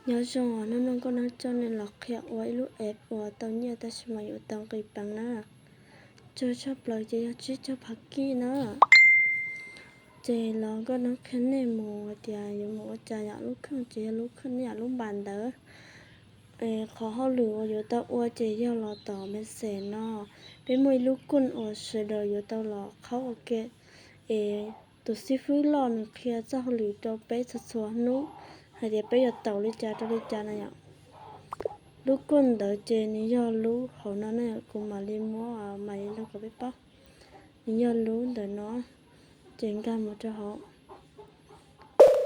Nyob zoo, hnub no Nkauj Neeb coj nej los qhia ua ib lub app uas tau nyiaj tab sis mas yuav tau nqis peev na. Tsawg tshaj plaws ces yog tsib caug phav kij na. Ces los Nkauj Neeb qhia nej mus tias yuav mus ua cas yom. Lub khoom ces yog lub khoom nej yom, lub npas ntawd. Qhov hauj lwm uas yuav tau ua ces yog los tom message no, peb muaj ib lub khoom uas sawv daws yuav tau los qhaub ua ke. Es tus xib fwb loj nws qhia txoj hauj lwm rau peb txhua txhua hnub, hais tias peb yuav tau li cas rau li cas na yom. Lub khoom ntawd ces nws yog lub hauv no na, kuv mam li muab mam li log kom peb paub. Nws yog lub ntawm no, ces nkag mus rau hauv,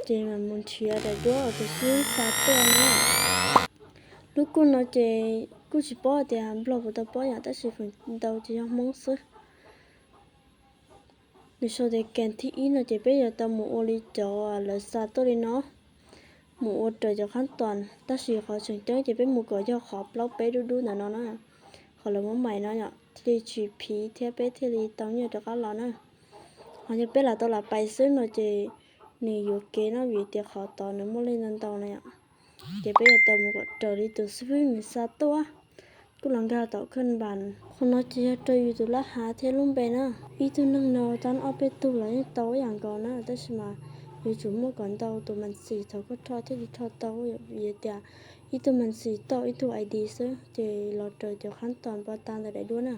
ces mam mus nrhiav daim duab uas tus xib fwb xa tuaj na. Lub khoom no ces kuj tsis paub tias Nplog puas tau pab yom, tab sis feem ntau ces yog Hmoob xwb. Nws sau tias kem thib ib no ces peb yuav tau mus ua li cov lawv xa tuaj li no, mus ua raws cov qhab toom, tab sis qhov tseem ceeb ces peb mus kom yog qhov plaub peb dub dub ntawm no na, qhov lawv muab mais no yom, thiaj li tsis phiv thiab peb thiaj li tau nyiaj rov qab los na. Ho yog peb lam tau lam pais xwb no ces nws yuam kev no vim tias qhov tod nws muaj leej ntau ntau na yom. Ces peb yuav tau mus kom raws li tus xib fwb nws xa tuaj. Kuj los nkag tom khab npas. Qhov no ces yog rau yus tus lab hav thiab lub npe na. Ib tug neeg no tab ob peb tug los yeej tau ib yam nkaus na, tab sis mas yuav tsum muaj kom ntau tus mas xis thaum koj rho thiaj li rho tau, vim tias ib tug mas xis tau ib tug I D xwb. Ces los raws cov qhab toom npau tas ntawm daim duab na.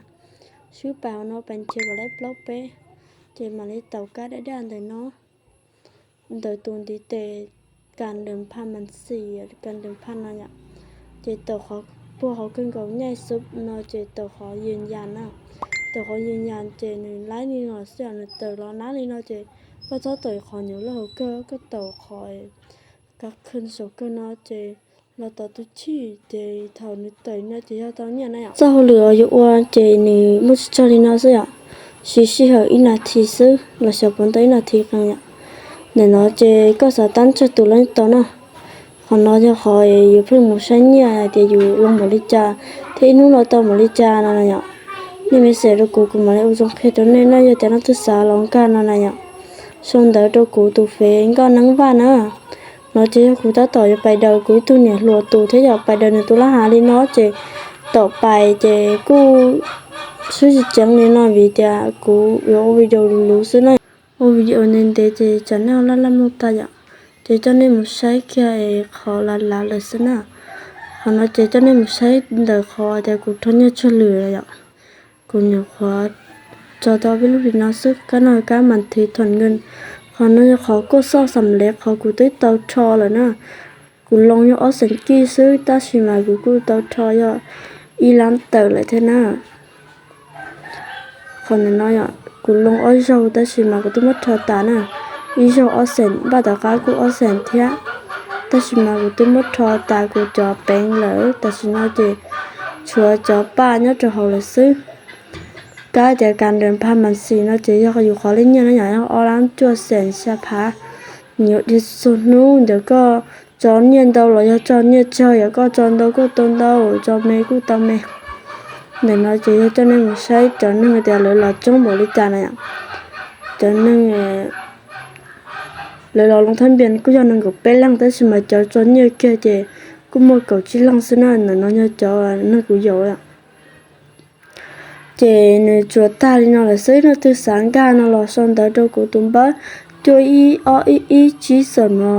Swb pais hauv no pais nrhiav kom laib plaub peb, ces mam li taus kab daj daj ntawm no, ntawm tus ntiv tes kas ntawm phaj mas xis, kas ntawm phaj no yom. Ces taus qhov puag hauv kawg nkaus nyaij xwb no ces taus qhov yws yas na. Taus qhov yws yas ces nws laib li no xwb, nws tawm los nab li no ces koj txhob taus qhov nyuam loj hauv kawg, koj taus qhov kas khwb saum kawg no ces los tom tus chij ces thaum nws tawm no ces yog tau nyiaj na yom. Txoj hauj lwm uas yuav ua ces nws muaj tsis tsawg li no xwb yom, siv sij hawm ib nas this xwb los xyov puas ntau ib nas this qees yom. Ntawm no ces koj xav tab tsawg tus los yeej tau na. Qhov no yog qhov yuav pheej mus saib nyiaj hais tias yus loo npaum li cas thiab ib hnub los tau npaum li cas no na yom. Nej message rau kuv, kuv mam li ua zoo qhia rau nej na, yog tias leej twg xav los nkag no na yom. Sau ntawv rau kuv tus fev Nkauj Neeb Vaj na. No ces yog kuv tab tom yuav pais daws kuv ib tug niam hluas tus thiab yom, pais daws nws tus lab hav li no ces tom pais ces kuj swb tsis ceev li no vim tias kuv yuav ua video luv luv xwb na. Ua video ntev ntev ces tsam nej ho laj laj mloog tag yom. Ces coj nej mus saib kiag es qhov lav lav lawm xwb na. Qhov no ces coj nej mus saib ntawm qhov tias kuv rho nyiaj tsawg lwm yom. Kuv nyuam qhuav tso tau peb lub li no xwb, kab no kab mas thwv thom nkees. Qhov no yog qhov kuj xoj xam lev qhov kuv twb tau rho lawm na. Kuv loo yog ob xeem kij xwb tab sis mas kuv kuj tau rho yog ib lab tawm lawm thiab na. Qhov ntawm no yom, kuv loo ob zaug tab sis mas kuv twb muab rho tas na. Ib zaug ob xeem, npaj tom qab kuj ob xeem thiab, tab sis mas kuv twb muab rho tas kuv cov peev lawm. Tam sim no ces tshuav cov paj nyob rau hauv lawm xwb. Kab tias kas nrees phaj mas xis no ces yog yus qhov lej nyiaj na yom, yog ob lab cuaj xeem xya phav. Nws yuav dhia txhua hnub, ntawm koj tso nyiaj ntau los yog tso nyiaj tsawg, yog koj tso ntau kuj tau ntau, tso me kuj tau me. Ntawm no ces yog coj nej mus saib cov neeg tias lawv los coob npaum li cas na yom. Cov neeg lawv los loo thab npias kuj yog nees nkaum peb leeg tab sis mas cov tso nyiaj kiag ces kuj muaj kaum tsib leeg xwb na. Ntawm no yog cov neeg kuv yaum. Ces nws tsuas tag li no lawm xwb, leej twg xav nkag no los sau ntawv rau kuv tus npawb cuaj ib ob ib ib tsib xoom no.